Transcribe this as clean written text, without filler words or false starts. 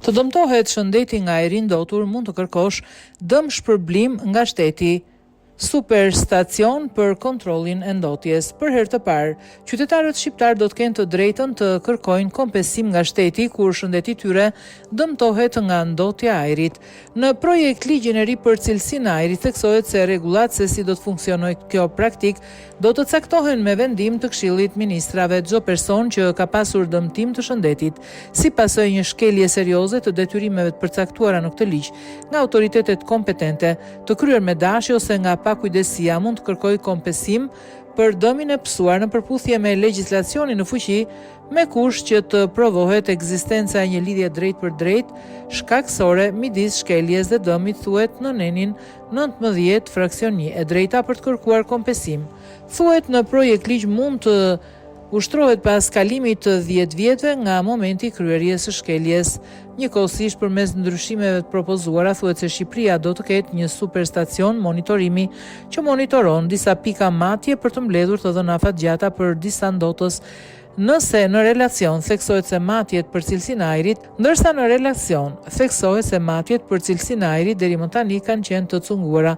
Të dëmtohet shëndeti nga ajri i ndotur mund të kërkosh dëmshpërblim nga shteti. Superstacion për kontrollin e ndotjes. Për herë të parë, qytetarët shqiptarë do të kenë të drejtën të kërkojnë kompensim nga shteti kur shëndeti i tyre dëmtohet nga ndotja e ajrit. Në projektligjin e ri për cilësinë e ajrit theksohet se rregullat se si do të funksionojë kjo praktikë do të caktohen me vendim të Këshillit të Ministrave. Çdo person që ka pasur dëmtim të shëndetit si pasojë e një shkelje serioze të detyrimeve të përcaktuara në këtë ligj nga autoritetet kompetente, të kryer me dashje ose nga pakujdesia mund të kërkojë kompensim për dëmin e pësuar në përputhje me legjislacionin në fuqi me kusht që të provohet ekzistenca e një lidhje drejtpërdrejtë shkakësore midis shkeljes dhe dëmit thuhet në nenin 19 fraksion 1 e drejta për të kërkuar kompensim thuhet në projektligj mund të Ushtrohet pas kalimit të 10 vjetëve nga momenti i kryerjes së shkeljes. Njëkohësisht përmes ndryshimeve të propozuara thuhet se Shqipëria do të ketë një superstacion monitorimi që monitoron disa pika matje për të mbledhur të dhëna afatgjata për disa ndotës Nëse në relacion theksohet se matjet për cilësinë e ajrit, ndërsa në relacion theksohet se matjet për cilësinë e ajrit deri më tani kanë qenë të cunguara.